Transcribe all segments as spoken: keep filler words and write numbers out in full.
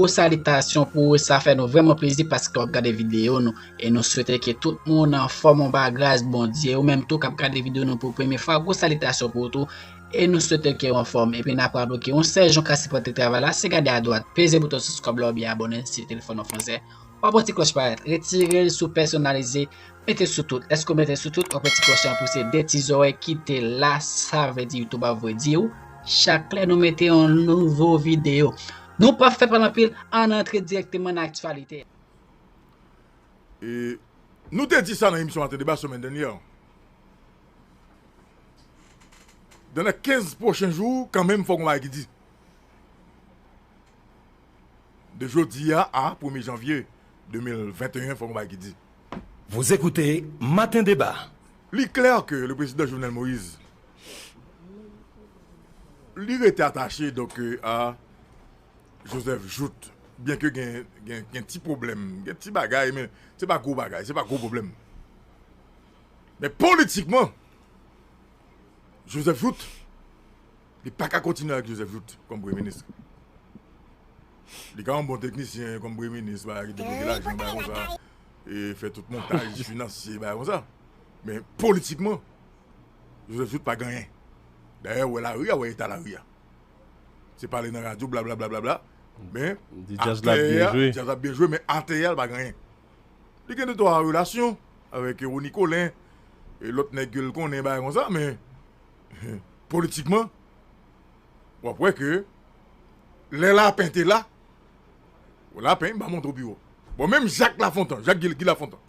Gwo salitasyon pou ou, sa fè nou vrèman plezi paske w ap gade videyo nou. E nou swete ke tout moun anfòm anba gras Bondye. Ou menm tou k ap gade videyo nou pou premye fwa, gwo salitasyon pou ou tou. E nou swete ke w anfòm. Epi n ap raple ke yon sèl jan w ka sipòte travay la, se gade adwat, peze bouton subscribe la oubyen abòne si telefòn ou fransè. W ap wè ti klòch parèt. Retire l sou pèsonalize. Mete sou tout. Lèske w mete sou tout, w ap wè ti klòch lan pouse de ti zòrèy kite la. Sa vle di YouTube ap voye di w chak lè nou mete yon nouvo videyo. Nou p ap fè pale anpil, ann antre dirèkteman nan aktyalite. E nou te di sa nan emisyon Maten Deba semèn dènyè. Dans les quinze prochains jours, kanmenm, fòk yon bagay ki di. De jodi a a premye janvye de mil venteyen, fòk yon bagay ki di. Vous écoutez Matin Débat. Li klè ke le prezidan Jovenel Moïse, li rete atache, donk, a Joseph Jouthe, byen ke gen, gen, gen ti pwoblèm, gen ti bagay, men se pa gwo bagay, se pa gwo pwoblèm. Men politikman, Joseph Jouthe, li pa ka kontinye avèk Joseph Jouthe kòm premye minis. Li ka yon bon teknisyen kòm premye minis, bagay ki debloke lajan, bagay konsa, e fè tout montaj finansye, bagay konsa. Men politikman, Joseph Jouthe pa gen anyen. Dayè, ou wè lari a, ou wè eta lari a. Se pale nan radyo, blablabla. Men, Di djaz la ap byen jwe. Djaz la ap byen jwe, men atè a, l pa gen anyen. Li gen de twa relasyon avèk Rony Colin, e lòt nèg ke l konnen, bagay konsa, men politikman, w ap wè ke lè Lapen te la, Lapen, m pa montre w pi wo. Bon, menm Jacques Lafontant, Jacques Guy, Guy Lafontant.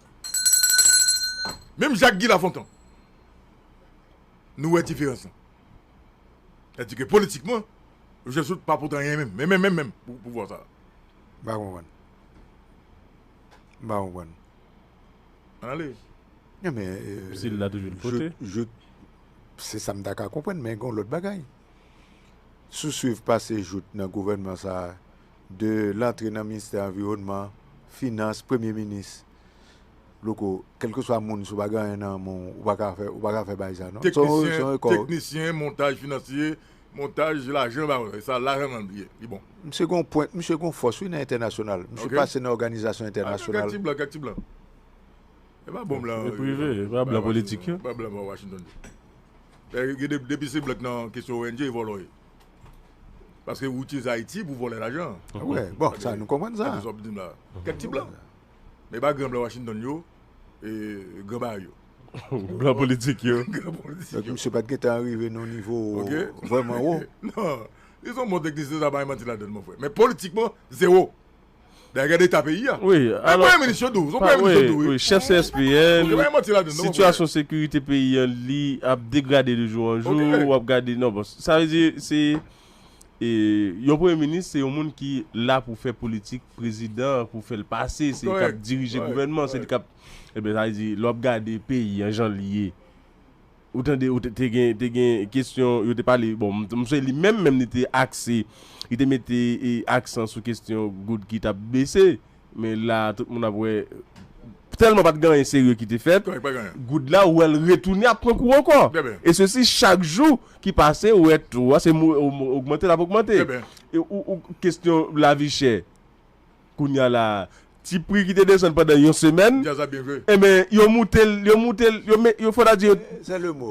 Menm Jacques Guy Lafontant, nou wè diferans lan. Sètadi ke politikman, Joseph Jouthe pa pote anyen menm, menm, menm, menm, menm, pou pouvwa sa a. M pa konprann. M pa konprann. Ann ale. Si l la toujou l pote. Se sa m ta ka konprann, men gen yon lòt bagay. Si w swiv pase Jouthe nan gouvènman sa a, de l antre nan ministè anviwònman, finans, premye minis, Louko, kèlkeswa moun, si w pa gen anyen nan men w, ou pa ka fè, ou pa ka fè bagay sa non. Se yon, se yon rekò. Teknisyen, montaj finansye, montaj lajan, bagay konsa. E sa, lajan nan l ye. Li bon. Misye gen yon pwent, misye gen yon fòs, wi, nan entènasyonal. Misye pase nan òganizasyon entènasyonal. Kèk ti blan, kèk ti blan. E pa bon blan. E prive, e pa blan politik yo. E pa blan bò Washington. Depi se blan k nan kesyon O N G, e vòlò ye. Paske ou itilize Ayiti pou vòlè lajan. Wè, bon, sa nou konprann sa. Kèk ti blan. Men e pa gran blan Washington yo, e gran bagay yo. Blan politik yo. Gran politik yo. Donk misye pa t gentan rive nan yon nivo vrèman wo. Non. Li se yon bon teknisyen, sa pa gen manti ladan l, mon frè. Men politikman, zewo. Dayè, gade eta peyi a. Wi, alò. Premye minis yo tou. Son premye minis yo tou, wi. Wi, chèf C S P N. Sitiyasyon sekirite peyi an, li ap degrade de jou an jou. W ap gade, non, bon, sa vle di, se, e, yon premye minis, se yon moun ki la pou fè politik prezidan, pou fè l pase, se li k ap dirije gouvènman, se li k ap, ebyen, sa vle di, lè w ap gade peyi an, jan l ye, Ou tande, ou te, te gen, te gen kesyon, yo te pale, bon, m, m sonje li menm, menm li te akse, li te mete e, aksan sou kesyon goud ki t ap bese, men la, tout moun ap wè, tèlman pa t gen anyen serye ki te fèt, goud la, ou wè l retounen ap pran kou ankò. E sesi, chak jou ki pase, ou wè to a, se mo, o, mo, ogmante, l ap ogmante. E ou, ou, kesyon lavi chè, Kounye a la, ti pri ki te desann pandan yon semèn, enben, yo moute l, yo moute l, yo, yo fòdadi, yo,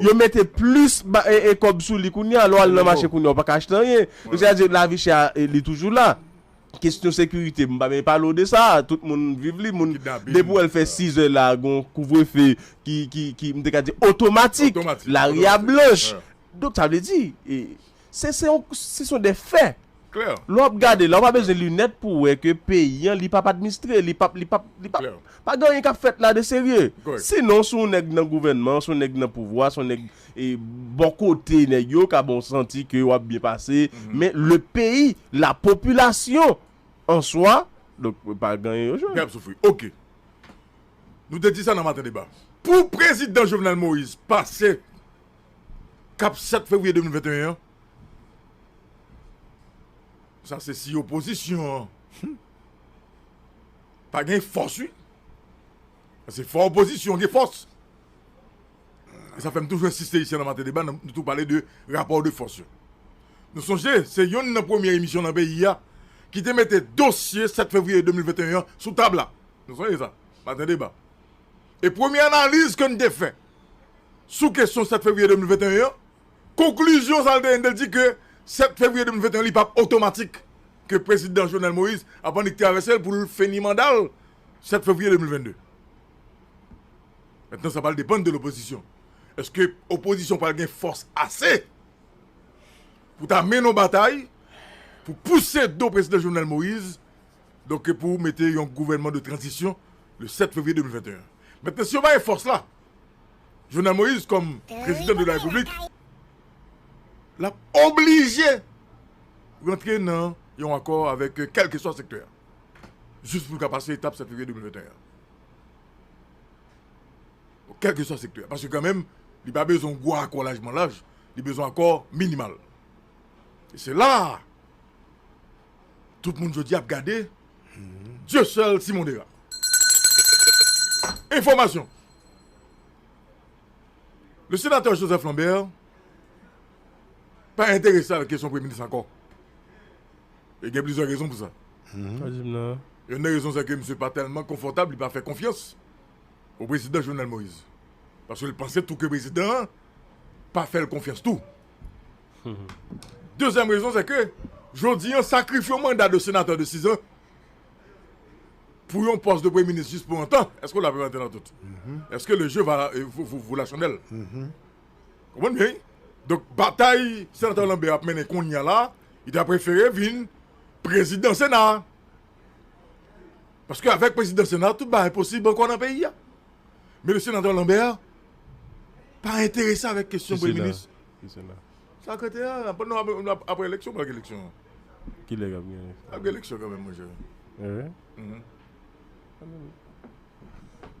yo mete plis e, e kòb sou li kounye a, lè w al nan mache kounye a, ou pa ka achte anyen. Donk, sètadi, lavi chè a, e, li toujou la. Kesyon sekirite, m pa menm pale w de sa, tout moun viv li, moun, depi w wè l fè sizè la, gon kouvrefe ki, ki, ki, m te ka di, otomatik, lari a blanch. Donk, sa vle di, e, se, se yon, se son de fè. Lè w ap gade la, ou pa bezwen linèt pou w wè ke peyi an, li p ap administre, li p ap, li p ap, li p ap, pa gen anyen k ap fèt la de serye. Sinon, si w nèg nan gouvènman, si w nèg nan pouvwa, si w nèg, e, bò kote nèg yo, ka ba w santi ke w ap byen pase, men le peyi, la popilasyon, an swa, donk, pa gen anyen yo jwenn. Pèp soufri. Oke. Nou te di sa nan Maten Deba. Pou prezidan Jovenel Moïse pase Kap sèt fevriye de mil venteyen an, sa se si opozisyon an pa gen fòs, wi. Paske fò opozisyon gen fòs. E sa fè m toujou ensiste isi nan Maten Deba, nou tou pale de rapò de fòs yo. Nou sonje, se yonn nan premye emisyon nan peyi a ki te mete dosye sèt fevriye de mil venteyen an sou tab la. Nou sonje sa, maten deba. E premye analiz ke n te fè sou kesyon sèt fevriye de mil venteyen an, konklizyon sa l te ye, n te di ke sèt fevriye de mil venteyen li p ap otomatik ke prezidan Jovenel Moïse ap annik travèse l pou l fini manda l sèt fevriye de mil vennde. Mentnan, sa pral depann de lopozisyon. Èske opozisyon pral gen fòs ase pou ta mennen yon batay pou pouse do prezidan Jovenel Moïse, donk pou mete yon gouvènman de tranzisyon le sèt fevriye de mil venteyen? Mentnan, si yo pa gen fòs la, Jovenel Moïse, kòm prezidan de la Repiblik, l ap oblije rantre nan yon akò avèk kèlkeswa sektè a, jis pou l ka pase etap sèt fevriye de mil venteyen an. Kèlkeswa sektè a. Paske kanmenm, li pa bezwen yon gwo akò lajman laj, li bezwen akò minimal. E se la a, tout moun jodi ap gade Dieu seul Simon Dera. Enfòmasyon. Le sénateur Joseph Lambert pa enterese avèk kesyon premye minis ankò. E gen plizyè rezon pou sa. Youn nan rezon, se ke misye pa tèlman konfòtab, li pa fè konfyans o prezidan Jovenel Moïse. Paske l panse tou ke prezidan an pa fè l konfyans tou. Dezyèm rezon, se ke jodi an, sakrifye yon manda de senatè de sis an pou yon pòs de premye minis jis pou yon tan, èske w la reprezante nan tout? Èske le jeu va, euh, vaut, vaut, vaut la chandelle? Konprann byen, wi. Donk, batay senatè Lambert ap mennen kounye a la, li ta prefere vin prezidan Sena a. Paske avèk prezidan Sena, tout bagay posib ankò nan peyi a. Men le senatè Lambert pa enterese avèk kesyon premye minis. Ki Sena? Sa kote a, apre, non, apre, apre eleksyon, pa gen eleksyon. Kilè k ap gen? Ap gen eleksyon kanmenm, monchè.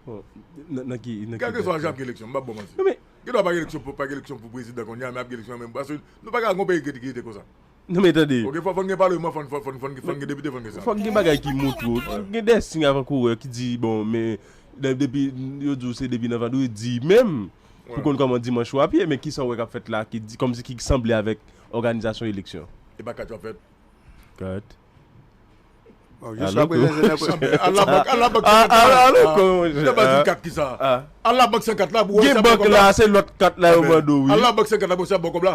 Bon, nan, nan ki, nan ki... Kèlkeswa jan ap gen eleksyon, m p ap ba w manti. Non, men... Gen dwa pa gen eleksyon pou, pa gen eleksyon pou prezidan kounye a, men ap gen eleksyon menm. Paske nou pa ka gon peyi ki, ki rete konsa. Non, men tande. Ok, fò, fò n gen paleman, fò n, fò, fò n, fò n, fò n gen depite, fò n gen sa. Fò n gen bagay ki montre w. Gen de siy avan kourè ki di, bon, men, de-, depi, yo di w se depi nan vandredi menm, pou konn kòman dimanch ou ap ye, men kisa w wè k ap fèt la, ki di, kòmsi ki sanble avèk òganizasyon eleksyon? E pa kat yo ap fèt. Kat. Bon, jiska prezan, se nan... Al labank, al labank san kat la. Al labank san kat la pou wè si y ap bò kòb la. Gen bank la, se lòt kat la yo mande w, wi. Al labank san kat la pou wè si y ap bò kòb la.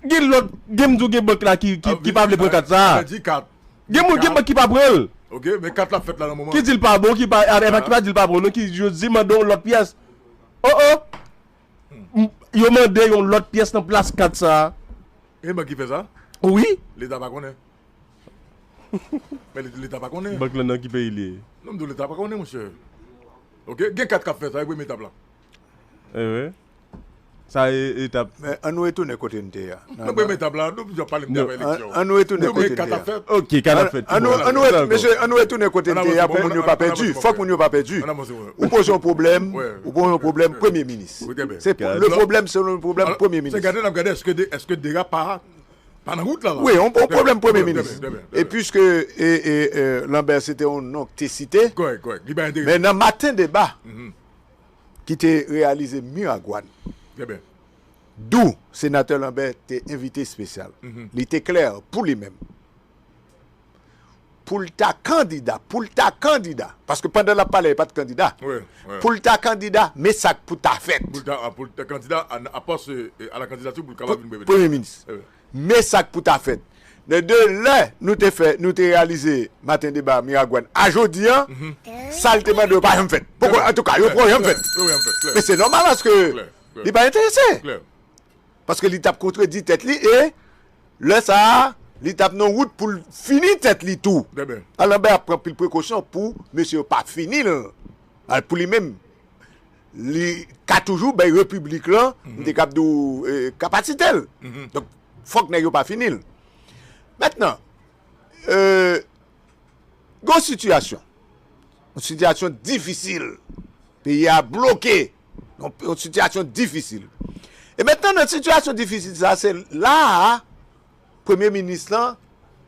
Gen lòt, gen m di w gen bank la ki, ki, ki pa vle pran kat sa. Gen moun, gen bank ki pa pran l. Ok, men kat la fèt la nan moman. Ki di l pa bon, ki pa, e pa ki pa di l pa bon, non, ki yo di mande yon lòt pyès. Oh, oh. M-, yo mande yon lòt pyès nan plas kat sa. E bank ki fè sa? Wi. Leta pa konnen. Men Leta, Leta pa konnen. Bank lan nan ki peyi li ye? Non, m di w Leta pa konnen, monchè. Ok, gen kat k ap fè sa, e premye etap la. Eh wi. Sa e etap. Men ann nou retounen kote n te ye a. Nan premye etap la, nou ap pale de eleksyon. Ann nou retounen kote n te ye a. Ok, kat ap fèt. Ann nou, ann nou ret-, mesye, ann nou retounen kote n te ye a pou moun yo pa pèdi. Fòk moun yo pa pèdi. Ou poze yon pwoblèm, ou poze yon pwoblèm premye minis. Se le pwoblèm, se le pwoblèm premye minis. Se gade, n ap gade, èske de, èske Dera pa pa nan wout la, la. Wi, yon, yon pwoblèm premye minis. E piske, e, e, e, Lambert se te yon non ki te site, men nan maten deba ki te reyalize Miragwàn, dou senatè Lambert te envite espesyal. Li te klè pou li menm. Pou l ta kandida, pou l ta kandida. Paske pandan l ap pale, li pa t kandida. Pou l ta kandida, men sa k pou ta fèt. Pou l ta, pou l ta kandida a, a pòs, e, a la kandidati pou l kapab vin premye minis. Premye minis. Men sa k pou ta fèt. De, de lè nou te fè, nou te reyalize maten deba Miragwàn a jodi an, sa l te mande yo pa janm fèt. Poko, antouka, yo poko janm fèt. Men se nòmal paske li pa enterese. Paske li t ap kontredi tèt li e lè sa a, li t ap nan wout pou l fini tèt li tou. Trè byen. Alan Bè ap pran pil prekosyon pou mesye yo pa fini l. Al pou li menm, li ka toujou bay repiblik lan, m te kab di w, e, kapasite l. Donk, fòk nèg yo pa fini l. Mentnan, e, gon sitiyasyon. Yon sitiyasyon difisil. Peyi a bloke. Yon, yon sitiyasyon difisil. E mentnan, nan sitiyasyon difisil sa, se la a, premye minis lan,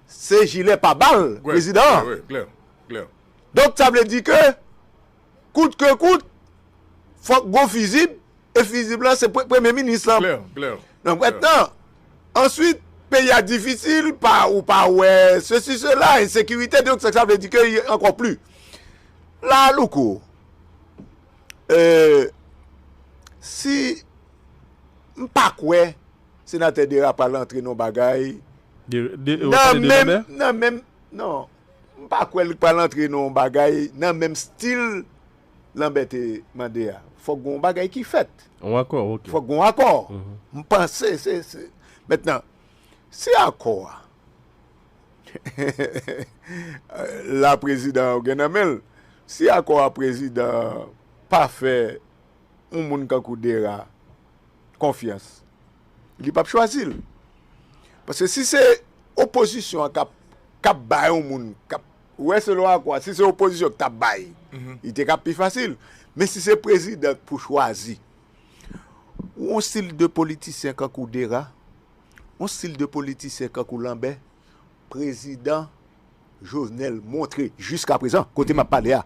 se jilè pa bal, prezidan an. Klè, klè, klè. Donk, sa vle di ke, kout ke kout, fòk gon fizib, e fizib lan, se pre-, premye minis lan. Klè, klè. Donk, mentnan, answit, Peyi a difisil, pa, ou pa wè sesi, sela, ensekirite, donk sa, sa vle di ke ankò pli. La, Louko, euh, si m pa kwè senatè Dera pral antre nan bagay, nan menm, nan menm, non, m pa kwè li pral antre nan bagay nan menm stil Lanbè te mande a. Fòk gon bagay ki fèt. Yon akò, ok. Fòk gon akò. M panse, se, se, mentnan, si akò a, la prezidan an gen nan men l, si akò a prezidan pa fè yon moun kankou Dera konfyans, li p ap chwazi l. Paske si se opozisyon an k ap, k ap bay yon moun, k ap, ou wè, selon akò a, si se opozisyon ki t ap bay, li te ka pi fasil. Men si se prezidan k pou chwazi, ou yon stil de politisyen kankou Dera, yon stil de politisyen kankou Lanbè, prezidan Jovenel montre jiskaprezan, kote m ap pale a,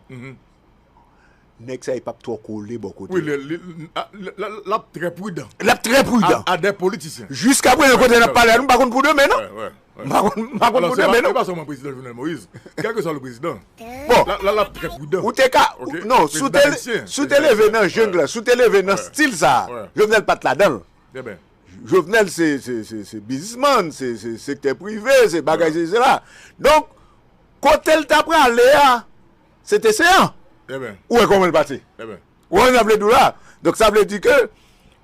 nèg sa yo p ap twò kole bò kote l. Wi, l, l, a, l, l, l ap trè pridan. L ap trè pridan. A, a dè politisyen. Jiskaprezan, kote n ap pale a, nou pa konn pou demen, non. M pa konn, m pa konn pou demen, non. E pa sèlman prezidan Jovenel Moïse. Kèlkeswa le prezidan. Bon. La, la, l ap trè pridan. Ou te ka, non, si w te, si w te leve nan jeng la, si w te leve nan stil sa a, Jovenel pa t ladan l. Jovenel se, se, se, se biznismann, se, se sektè prive, se bagay, se, se la. Donk, kote l ta prale a, se te se an. Ou wè kòman l pati. Ou wè sa m vle di w la. Donk, sa vle di ke,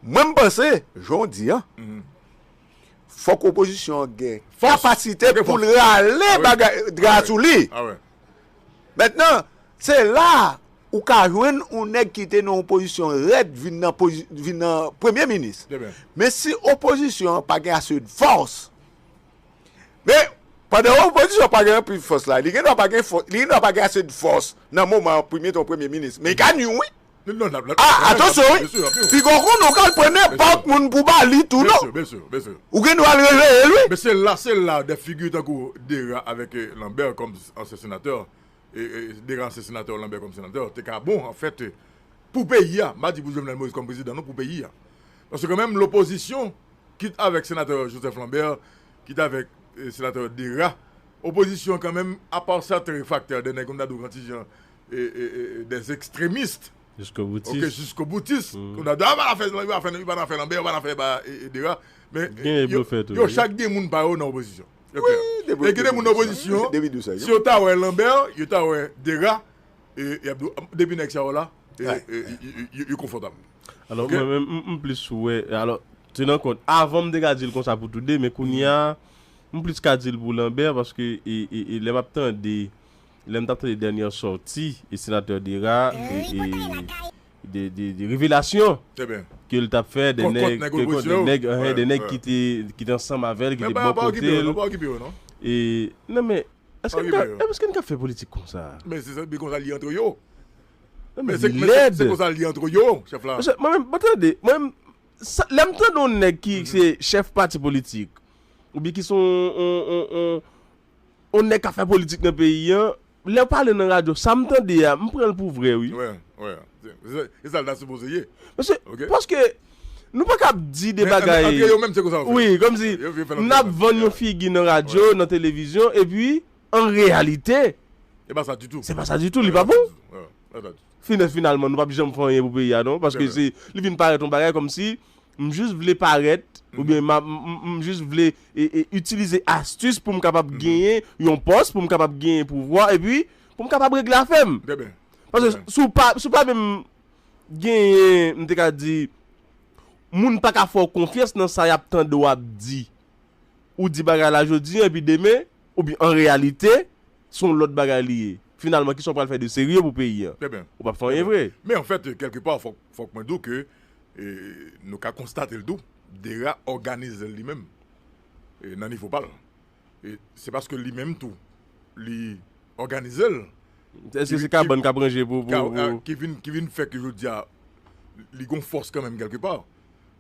mwen, m panse, jan w di an, fòk opozisyon an gen kapasite pou l rale bagay, dra sou li. Mentnan, se la ou ka jwenn yon nèg ki te nan yon pozisyon rèd vin nan pozi-, vin nan premye minis. Men si opozisyon an pa gen ase de fòs, men pandan opozisyon pa gen anpil fòs la, li gendwa pa gen fò-, li gendwa pa gen ase de fòs nan moman an pou li mete yon premye minis. Men li ka nwi, wi. Non, non, l ap, l ap, ah, atansyon, wi. Piga w konnen w ka al pran nenpòt moun pou ba li tou, non. Ou gen dwa al reveye l, wi. Men se la, se la de figi tankou Dera avèk, eh, Lambert kòm ansyen senatè, eh, eh, Dera ansyen senatè, Lambert kòm senatè, te ka bon, anfèt, eh, pou peyi a, m pa di pou Jovenel Moïse kòm prezidan, non, pou peyi a. Paske kanmenm, lopozisyon, kit avèk senatè Joseph Lambert, kit avèk, eh, senatè Dera, opozisyon kanmenm, apa sèten faktè, de nèg konn ta di w yon ti jan, eh, eh, eh, des extrémistes, jiskoboutis. Ok, jiskoboutis. Konn ta di, ah, pa nan afè, pa nan afè, pa nan afè Lambert, pa nan afè, ba, eh, eh, Dera. Men, eh, yo, yo chak gen moun pa yo nan opozisyon. Wi, depi, e gen de moun nan opozisyon, si yo ta wè Lambert, yo ta wè Dera, e, y ap di w, depi nèg sa yo la, e, e, y, y, y, y, yo konfòtab. Alò, mwen menm, m, m plis wè, alò, tenan kont, avan m te ka di l konsa pou toude, men kounye a, m plis ka di l pou Lambert, paske, e, e, e, lè m ap tande, lè m t ap tande dènyè sòti, e senatè Dera, e, e, de, de, de revelasyon ke l t ap fè de nèg, de nèg, de nèg ki te, ki te ansanm avè l, ki te bò kote l. E, non, men, èske n ka, èske n ka fè politik konsa? Men se, se konsa li antre yo. Non, men li lèd. Se konsa li antre yo, chèf la. Mwen menm, mwen tande, mwen menm, lè m tande yon nèg ki se chèf pati politik, oubyen ki se yon, yon, yon, yon, yon nèg k ap fè politik nan peyi an, lè w pale nan radyo, sa m tande a, m pran l pou vrè, wi. Wi, wi. Se, se, se sa l ta sipoze ye. Paske, paske nou pa ka ap di de bagay. Men, men antre yo menm, se konsa yo fè. Wi, kòmsi n ap vann yon figi nan radyo, nan televizyon, epi, an reyalite, se pa sa ditou. Se pa sa ditou, li pa bon. Wi, wi, pa sa ditou. Fina-, finalman, nou p ap janm fè anyen pou peyi a, non, paske se, li vin parèt yon bagay kòmsi, m jis vle parèt, oubyen m, m, m, m jis vle, e, e, itilize astis pou m kapab genyen yon pòs, pou m kapab genyen pouvwa, epi pou m kapab regle afè m. Paske si w pa, si w pa menm genyen, m te ka di, moun pa ka fè w konfyans nan sa y ap tande w ap di. Ou di bagay la jodi an, epi demen, oubyen an reyalite, se yon lòt bagay li ye. Finalman, kisa w pral fè de serye pou peyi an? Ou p ap fè anyen vre. Men anfèt, kèlkepa, fòk, fòk mwen di w ke, e, nou ka konstate l tou, Dera òganize l li menm, e, nan nivo pa l. E se paske li menm tou, li òganize l. Èske se kabann k ap ranje pou, pou, pou ki vin, ki vin fè ke jodi a, li gon fòs kanmenm kèlkepa?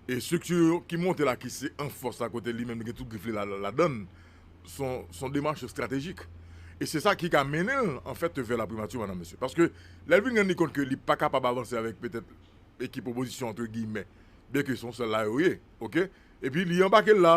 E estrikti ki monte la, ki se an fòs la, kote li menm li gen tout grif li la, la, ladann, son, son demach estratejik. E se sa ki ka mennen l, anfèt, vè la primati, madanm, mesye. Paske, lè l vin rann li kont ke li pa kapab avanse avèk petèt ekip opozisyon, antre giyimè, byenke se yon sèl la yo ye, oke? Epi li anbake l la,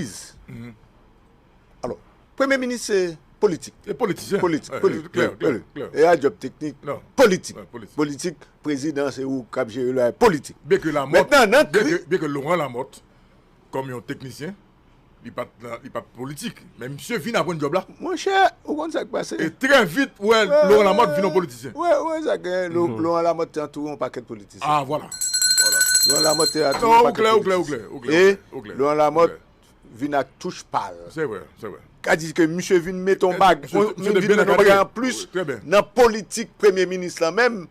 kriz. Alò, premye minis se politik. E politisyen. Politik, politik, politik. E a djòb teknik, politik. Politik, prezidan se ou k ap jere la, politik. Byen ke Lamòt, byen ke Laurent Lamòt, kòm yon teknisyen, li pa t nan, li pa t politik. Men misye vin aprann djòb la. Monchè, ou konn sa k pase? E trè vit, ou wè Laurent Lamòt vin yon politisyen. Ou wè sa gen, Laurent Lamòt te antoure yon pakèt politisyen. Ah, vwala. Laurent Lamòt te antoure yon pakèt politisyen. Non, ou klè, ou klè, ou klè, ou klè. E Laurent Lamòt vin ak touch pa l. Se vre, se vre. Sa di ke misye vin mete yon bagay, vin mete yon bagay anplis nan politik premye minis lan menm.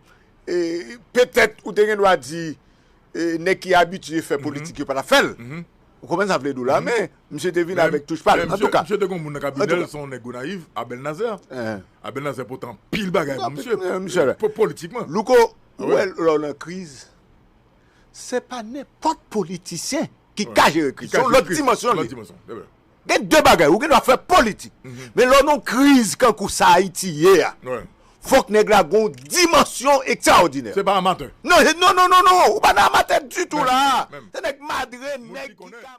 E petèt ou te gen dwa di, e, nèg ki abitye fè politik yo pa t ap fè l. Ou konprann sa m vle di w la, men misye te vin avèk touch pa l. Antouka, misye te gen yon moun nan kabinè l, se yon nèg Gonayiv, Abel Nazaire. Abel Nazaire pote anpil bagay pou misye, politikman. Louko, ou wè, lè w nan kriz, se pa nenpòt politisyen ki ka jere kriz. Se yon lòt dimansyon li. Gen de bagay, ou gen dwa fè politik. Men lè w nan yon kriz kankou sa Ayiti ye a, fòk nèg la gen yon dimansyon ekstraòdinè. Se pa amatè. Non, non, non, non, non, ou pa nan amatè ditou la. Se nèg madre, nèg ki ka